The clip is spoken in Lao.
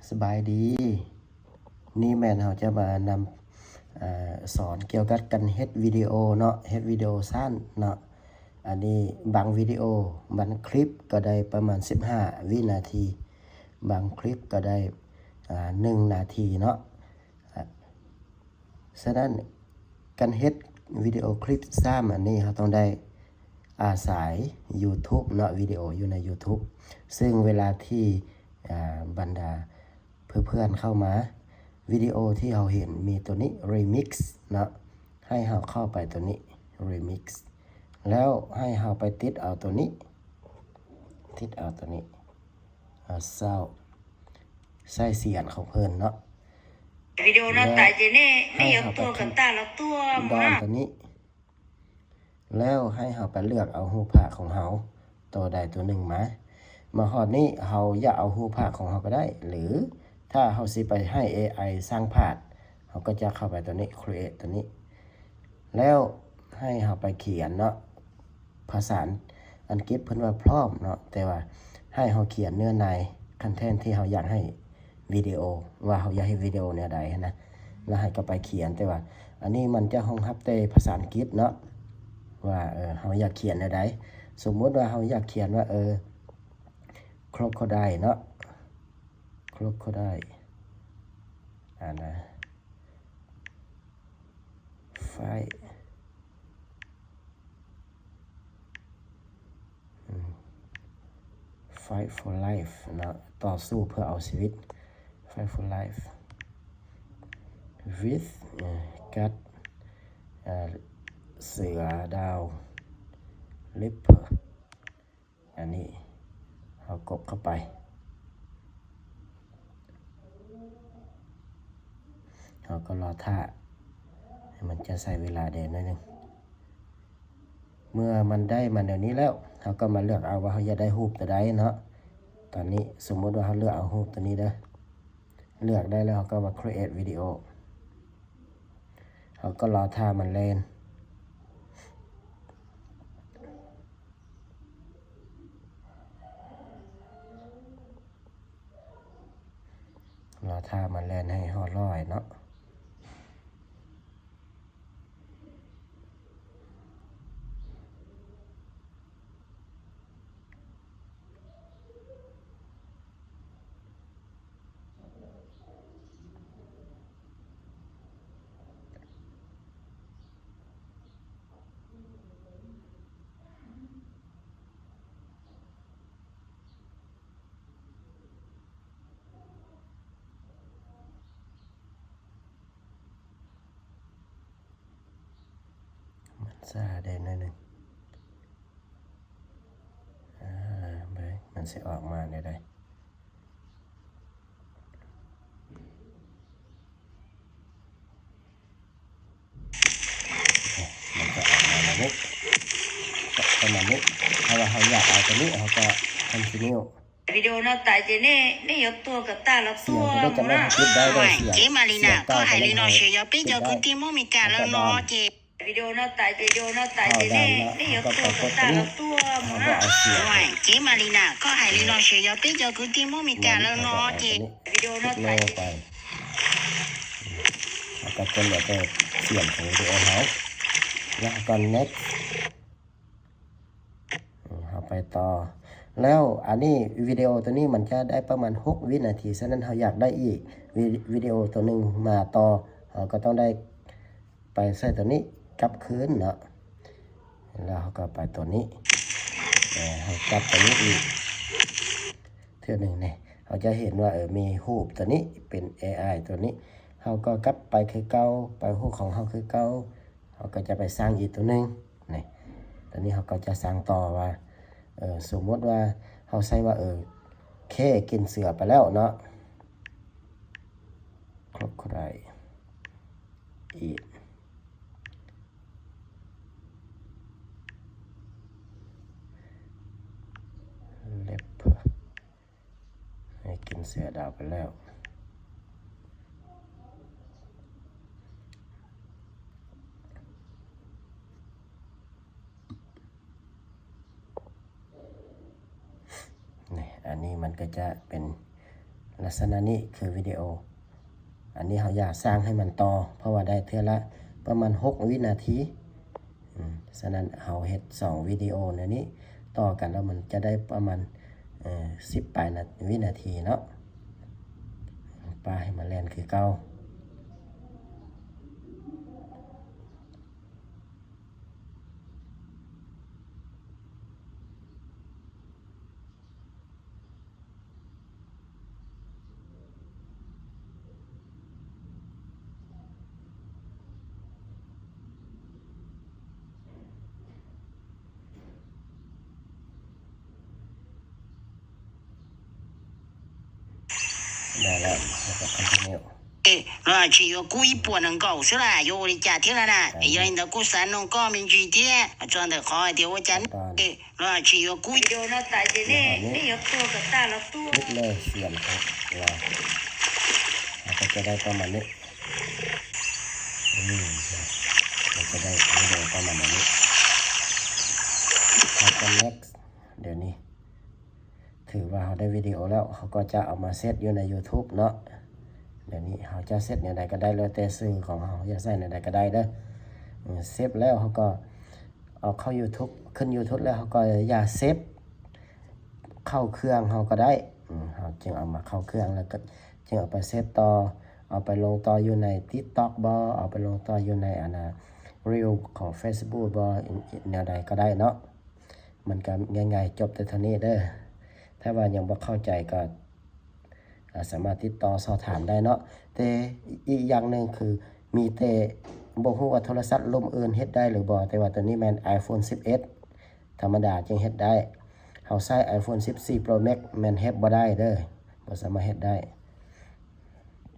ສະບາຍດີ ນີ້ແມ່ນເຮົາຈະມານຳ ອາ ສອນກ່ຽວກັບການເຮັດວິດີໂອເນາະ ເຮັດວິດີໂອສັ້ນເນາະ. ອັນນີ້ບາງວິດີໂອ ບາງຄລິບກໍໄດ້ປະມານສິບຫ້າວິນາທີ ບາງຄລິບກໍໄດ້ ອາ ໜຶ່ງນາທີເນາະ. ສະນັ້ນ ການເຮັດວິດີໂອຄລິບສັ້ນອັນນີ້ ເຮົາຕ້ອງໄດ້ອາໄສ YouTube ເນາະ ວິດີໂອຢູ່ໃນ YouTube ຊຶ່ງເວລາທີ່ ອາ ບັນດາເພື່ອນໆເຂົ້າມາ ວິດີໂອທີ່ເຮົາເຫັນມີໂຕນີ້ Remix ເນາະ ໃຫ້ເຮົາເຂົ້າໄປໂຕນີ້ Remix ແລ້ວໃຫ້ເຮົາໄປຕິດເອົາໂຕນີ້ ຕິດເອົາໂຕນີ້ ອາ ເສົ້າ ໃສ່ສຽງຂອງເພິ່ນເນາະ ວິດີໂອເນາະ ແລ້ວໃຫ້ເຮົາໄປ ດອນໂຕນີ້ ແລ້ວໃຫ້ເຮົາໄປເລືອກເອົາຮູບພາບຂອງເຮົາໂຕໃດໂຕໜຶ່ງມາ. ມາຮອດນີ້ເຮົາຢາກເອົາຮູບພາບຂອງເຮົາກໍໄດ້ ຫຼືຖ້າເຮົາຊິໄປໃຫ້ເອໄອສ້າງພາບ ເຮົາກໍຈະເຂົ້າໄປໂຕນີ້ Create ໂຕນີ້ ແລ້ວໃຫ້ເຮົາໄປຂຽນເນາະ ພາສາອັງກິດເພິ່ນວ່າ Prompt ເນາະ ແຕ່ວ່າໃຫ້ເຮົາຂຽນເນື້ອໃນ content ທີ່ເຮົາຢາກໃຫ້ວິດີໂອ ວ່າເຮົາຢາກເຮັດວິດີໂອແນວໃດຫັ້ນນະ ແລ້ວໃຫ້ເຂົາໄປຂຽນ. ແຕ່ວ່າອັນນີ້ມັນຈະຮອງຮັບແຕ່ພາສາອັງກິດເນາະ ວ່າ ເອີ ເຮົາຢາກຂຽນແນວໃດ. ສົມມຸດວ່າເຮົາຢາກຂຽນວ່າ ເອີ Crocodile ເນາະ Crocodile ອ່ານວ່າ Fight ອືມ Fight for life ເນາະ ຕໍ່ສູ້ເພື່ອເອົາຊີວິດ Fight for life with ເອີ cat ເອີ ເສືອດາວ Leopard ອັນນີ້ເຮົາກົດເຂົ້າໄປ ເຮົາກໍລໍຖ້າ ມັນຈະໃຊ້ເວລາແດ່ໜ້ອຍໜຶ່ງ. ເມື່ອມັນໄດ້ມາແນວນີ້ແລ້ວ ເຮົາກໍມາເລືອກເອົາວ່າເຮົາຢາກໄດ້ຮູບໂຕໃດເນາະ. ຕອນນີ້ສົມມຸດວ່າເຮົາເລືອກເອົາຮູບໂຕນີ້ເດີ ເລືອກໄດ້ແລ້ວເຮົາກໍມາ create video ເຮົາກໍລໍຖ້າມັນແລ່ນ. ລໍຖ້າມັນແລ່ນໃຫ້ຮອດຮ້ອຍເນາະ. ມັນຊ້າແດ່ໜ້ອຍໜຶ່ງ. ອາ ເບິ່ງມັນຊິອອກມາແນວໃດ. ມັນຈະອອກມາແນວນີ້ ປະມານນີ້. ຖ້າວ່າເຮົາຢາກເອົາຕົວນີ້ ເຮົາກໍ continue. ສຽງຕົວນີ້ຈະໄດ້ເຮົາປິດໄດ້ເດີ ສຽງ ສຽງເກົ່າຕົວນີ້ເຮົາປິດໄດ້. ວິດີໂອເນາະ ຕາຍ ວິດີໂອເນາະ ຕາຍ ເຮົາໄດ້ເນາະ ເຮົາກໍໄປກົດຕົວນີ້ ເຮົາບໍ່ເອົາສຽງ ໂອ້ຍ ເຈມາລີນາ ກໍໃຫ້ລີນ້ອງເຊຍອດເປັນເຈົ້າຄືຕິໂມມີກາແລ້ວເນາະ ເຈ ວິດີໂອເນາະ ຕາຍ ເຮົາກໍຈະເຫຼືອແຕ່ສຽງຂອງວິດີໂອເຮົາ ແລ້ວເຮົາກໍ next ເຮົາໄປຕໍ່ ແລ້ວອັນນີ້ວິດີໂອຕົວນີ້ມັນຈະໄດ້ປະມານຫົກວິນາທີ ສະນັ້ນເຮົາຢາກໄດ້ອີກ ວິ ວິດີໂອຕົວໜຶ່ງມາຕໍ່ ເຮົາກໍຕ້ອງໄດ້ໄປໃສ່ຕົວນີ້ກັບຄືນເນາະ ແລ້ວເຮົາກໍໄປຕົວນີ້ ເຮົາກັບຕົວນີ້ອີກເທື່ອໜຶ່ງນີ້ ເຮົາຈະເຫັນວ່າ ເອີ ມີຮູບຕົວນີ້ເປັນເອໄອຕົວນີ້ ເຮົາກໍກັບໄປຄືເກົ່າ ໄປຮູບຂອງເຮົາຄືເກົ່າ ເຮົາກໍຈະໄປສ້າງອີກຕົວໜຶ່ງ ນີ້ ຕອນນີ້ເຮົາກໍຈະສ້າງຕໍ່ວ່າ ເອີ ສົມມຸດວ່າເຮົາໃສ່ວ່າ ເອີ ເຄກິນເສືອໄປແລ້ວເນາະ Crocodile eat leopard ໃຫ້ກິນເສືອດາວໄປແລ້ວ ນີ້ ອັນນີ້ມັນກໍຈະເປັນ ລັກສະນະນີ້ຄືວິດີໂອ. ອັນນີ້ເຮົາຢາກສ້າງໃຫ້ມັນຕໍ່ ເພາະວ່າໄດ້ເທື່ອລະປະມານຫົກວິນາທີ. ອືມ ສະນັ້ນເຮົາເຮັດສອງວິດີໂອແນວນີ້ຕໍ່ກັນ ແລ້ວມັນຈະໄດ້ປະມານ ເອີ ສິບປາຍນາ ວິນາທີເນາະ. ປະໃຫ້ມັນແລ່ນຄືເກົ່າ. ໄດ້ແລ້ວ ແລ້ວກໍ continue. ເອ ລາວຊິຢູ່ກູອີ່ປົວໜຶ່ງເກົ່າຊິລະ ຢູ່ລິຈາທິລະນະ ໄດ້ ຢູ່ອິນເຕີກູສານນົງກໍມິນຈີເທຍ ຈອນເດີຂໍເດວຈັນ ເອ ລາວຊິຢູ່ກູອີ່ ໂຍນອຕາເຈເນ ນີ້ຢູ່ໂຕກະຕາລະຕູ ປິດເລີຍສຽງຂອງລາວ ເຮົາກໍຈະໄດ້ປະມານນີ້. ອືມ ເຮົາຈະໄດ້ວິດີໂອປະມານນີ້. ເຮົາກໍ next ດຽວນີ້ ຖືວ່າເຮົາໄດ້ວິດີໂອແລ້ວ ເຮົາກໍຈະເອົາມາເຊັດຢູ່ໃນ YouTube ເນາະ. ດຽວນີ້ເຮົາຈະເຊັດແນວໃດກໍໄດ້ ແລ້ວແຕ່ຊື່ຂອງເຮົາ ຢາກໃສ່ແນວໃດກໍໄດ້ເດີ. ເຊັດແລ້ວເຮົາກໍເອົາເຂົ້າ YouTube ຂຶ້ນ YouTube ແລ້ວເຮົາກໍຢ່າເຊັດເຂົ້າເຄື່ອງເຮົາກໍໄດ້. ເຮົາຈຶ່ງເອົາມາເຂົ້າເຄື່ອງ ແລ້ວກໍຈຶ່ງເອົາໄປເຊັດຕໍ່ ເອົາໄປລົງຕໍ່ຢູ່ໃນ TikTok ບໍ ເອົາໄປລົງຕໍ່ຢູ່ໃນອັນນ່າ Reel ຂອງ Facebook ບໍ ແນວໃດກໍໄດ້ເນາະ. ມັນກໍງ່າຍໆ ຈົບແຕ່ເທົ່ານີ້ເດີ. ຖ້າວ່າຍັງບໍ່ເຂົ້າໃຈກໍ ອາ ສາມາດຕິດຕໍ່ສອບຖາມໄດ້ເນາະ. ແຕ່ອີກຢ່າງໜຶ່ງຄື ມີແຕ່ ບໍ່ຮູ້ວ່າໂທລະສັບລຸ້ນອື່ນເຮັດໄດ້ຫຼືບໍ່, ແຕ່ວ່າໂຕນີ້ແມ່ນ iPhone ສິບເອັດ ທຳມະດາຈຶ່ງເຮັດໄດ້. ເຮົາໃຊ້ iPhone ສິບສີ່ Pro Max ແມ່ນເຮັດບໍ່ໄດ້ເດີ, ບໍ່ສາມາດເຮັດໄດ້.